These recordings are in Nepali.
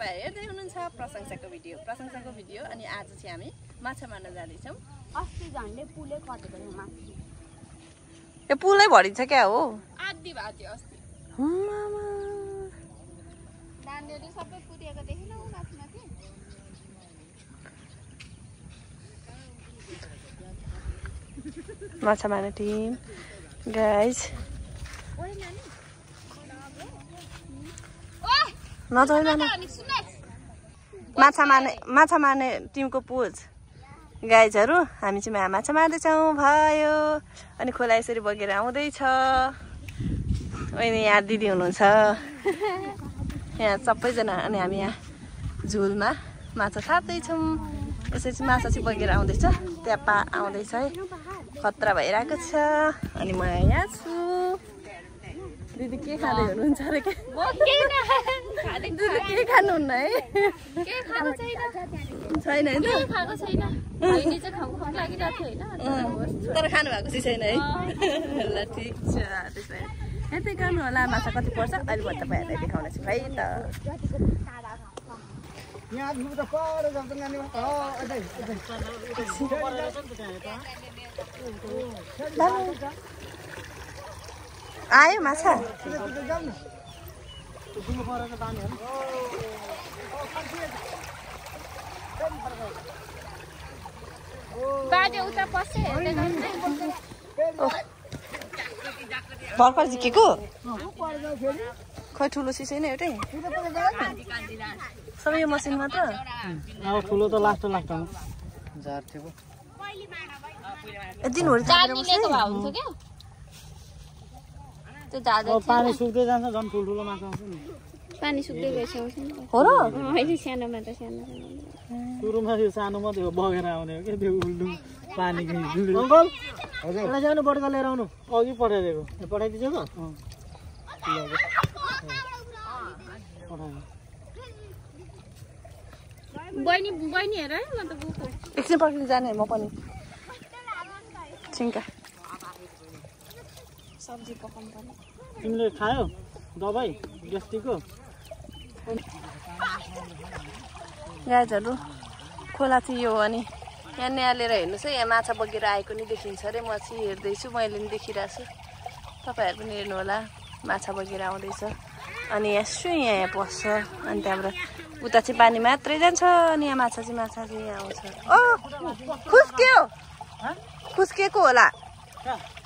तपाईहरु हेर्दै हुनुहुन्छ प्रशंसाको भिडियो अनि आज चाहिँ हामी माछा मार्न जाँदै छौं अस्ति झन्डै पुलै कटेको थियो माछा यो पुलै भरिन्छ क्या हो आदि भाति अस्ति नानीहरु सबै पुरिएको देखिनौ माथि माथि माछा मार्ने टिम गाइस माछा मार्ने टिमको पोज गाइजहरु हामी चाहिँ माछा मार्दैछौँ भयो अनि खोला यसरी बगेर आउँदैछ अनि यहाँ दिदी हुनुहुन्छ यहाँ सबैजना अनि हामी यहाँ झुलमा माछा छाप्दैछौँ यसरी चाहिँ माछा चाहिँ बगेर आउँदैछ त्यहाँ आउँदैछ है खतरा भइरहेको छ अनि म यहाँ छु दिदी के खाँदै हुनुहुन्छ र के दिदी के खानुहुन्न है के खानु छैन हैन के खाएको छैन अहिले चाहिँ खाउ लागिरहेको थियो हैन तर खानु भएको चाहिँ छैन है ल ठीक छ त्यसै यतै गर्नु होला माछा कति पर्छ अहिले म तपाईहरुलाई देखाउने छु है त यहाँ आदमी त पर जान्छ नानी आयो माछा बाजे उता पसे भर्खर झिकेको खै ठुलो सिसै नै एउटै सबै यो मसिन मात्र अब ठुलो त लास्ट लास्टमा जार थियो दिनहरु जानिलेको भए हुन्छ के त्यो दादा पानी सुक्दै जान्छ झन् ठुल्ठुलो माछा आउँछ नि पानी सुक्दै गइसक्छ नि हो र अहिले सानोमा त सानो सुरुमा यो सानो मात्रै हो बगेर आउने हो के त्यो उल्टु पानी अङ्कल हजुर एउटा सानो बड्का लिएर आउनु अघि पठाइदिएको पठाइदिन्छ त बहिनी हेर है म त बुको एकछिन पर्खिनु जाने म पनि छिङ्का सब्जी पकाउनु पर्ने तिमीले खायौ दबाई ग्यास्ट्रिकको गाइजहरु खोला चाहिँ यो अनि यहाँ न्यालेर हेर्नुहोस् है यहाँ माछा बगेर आएको नि देखिन्छ अरे म चाहिँ हेर्दैछु मैले नि देखिरहेको छु तपाईहरु पनि हेर्नु होला माछा बगेर आउँदैछ अनि यहाँ पस्छ अनि त्यहाँबाट उता चाहिँ पानी मात्रै जान्छ अनि यहाँ माछा चाहिँ यहाँ आउँछ ओ खुस्क्यो खुस्केको होला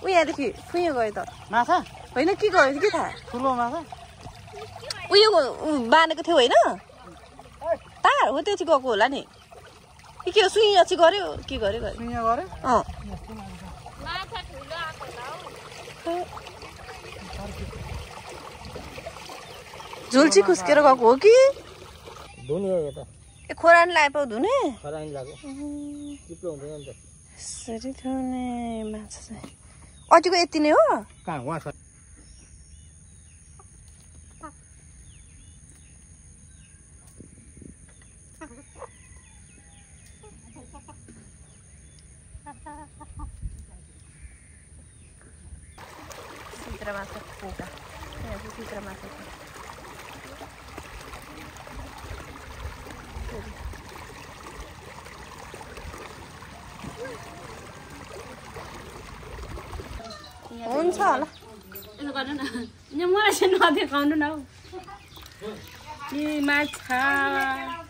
उ यहाँदेखि फुयो गयो त माछा होइन के गयो के थाहा ठुलो माछा उयो बाँधेको थियो होइन तार हो त्यो चाहिँ गएको होला नि के हो सुइँ चाहिँ गर्यो के गर्यो सुइँ गर्यो माछा ठुलो आको छ झुल चाहिँ खुस्केर गएको हो कि धुने हो यो त ए खोरानी लाए पो धुने खरानी लाग्यो चिप्लो हुँदैन नि त यसरी धुने माछा चाहिँ अटिको यति नै हो कहाँ वहाँ छ चित्र माछा पोका चित्र माछा हुन्छ होला यसो गर्नु न मलाई चाहिँ नदेखाउनु न हौ ए माछा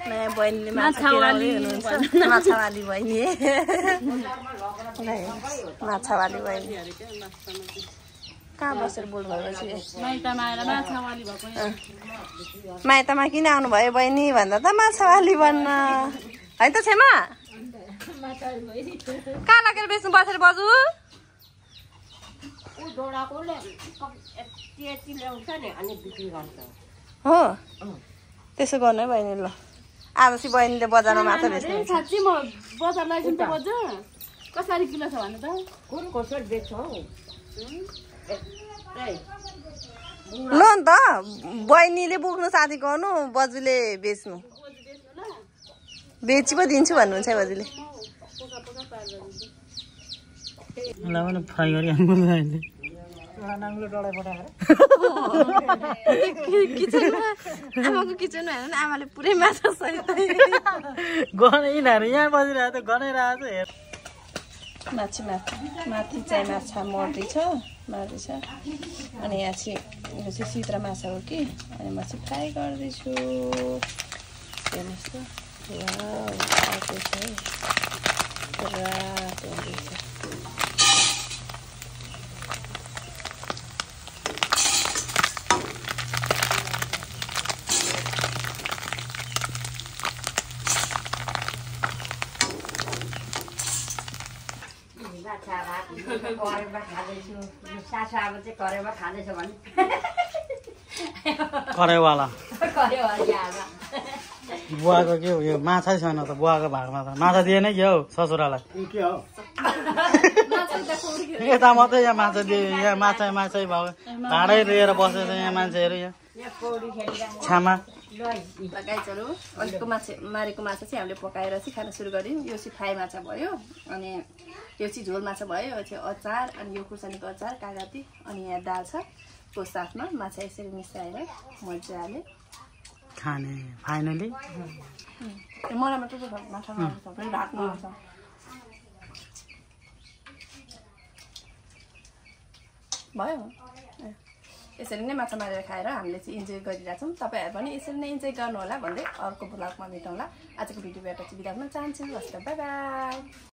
नयाँ बहिनीले माछावाली हुनुहुन्छ माछावाली बहिनी माछावाली बहिनी कहाँ बसेर बोल्नुभयो माइतमा किन आउनुभयो बहिनी भन्दा त माछावाली बन्न है त छेमा कहाँ लगेर बेच्नु बसेर बजु हो त्यसो गर्नु है बहिनी ल आज चाहिँ बहिनीले बजारमा माछा बेच्नु साँच्चै म बजार लैजाउँ त बजार कसरी किलो छ भन्नु त कुन कसरी बेच्छ हौ ल नि त बहिनीले बोक्नु साथी गर्नु बजुले बेच्नु बेची पो दिन्छु भन्नुहुन्छ है बजुले फ्राई गरी एउटा नाङ्लो डढाइ पठाएर किचनमा आमाको किचनमा हेर्नु न आमाले पुरै माछा सहित गने यिनीहरू यहाँ बसिरहेको थियो गनाइरहेको छ हेर माथि चाहिँ माछा मार्दैछ अनि यहाँ चाहिँ यो चाहिँ सिद्रा माछा हो कि अनि म चाहिँ फ्राई गर्दैछु हेर्नुहोस् त रातो हुँदैछ कराईवाला बुवाको के हो यो माछै छैन त बुवाको भागमा त माछा दिएन कि हौ ससुरालाई यता मात्रै यहाँ माछा दियो यहाँ माछै भयो भाँडै लिएर बसेछ यहाँ मान्छेहरू यहाँ छामा गाइजहरू अहिलेको मारेको माछा चाहिँ हामीले पकाएर चाहिँ खान सुरु गऱ्यौँ यो चाहिँ फ्राई माछा भयो अनि यो चाहिँ झोल माछा भयो यो चाहिँ अचार अनि यो खुर्सानीको अचार कागती अनि यहाँ दाल छ को साथमा माछा यसरी मिसाएर मजाले खाने फाइनली मलाई मात्रै माछा ढाक्नु आउँछ भयो यसरी नै माछा मारेर खाएर हामीले चाहिँ इन्जोय गरिरहेछौँ तपाईँहरू पनि यसरी नै इन्जोय गर्नु होला भन्दै अर्को ब्लगमा भेटौँला आजको भिडियोबाट चाहिँ बिदा हुन चाहन्छु हस् त बाई बाई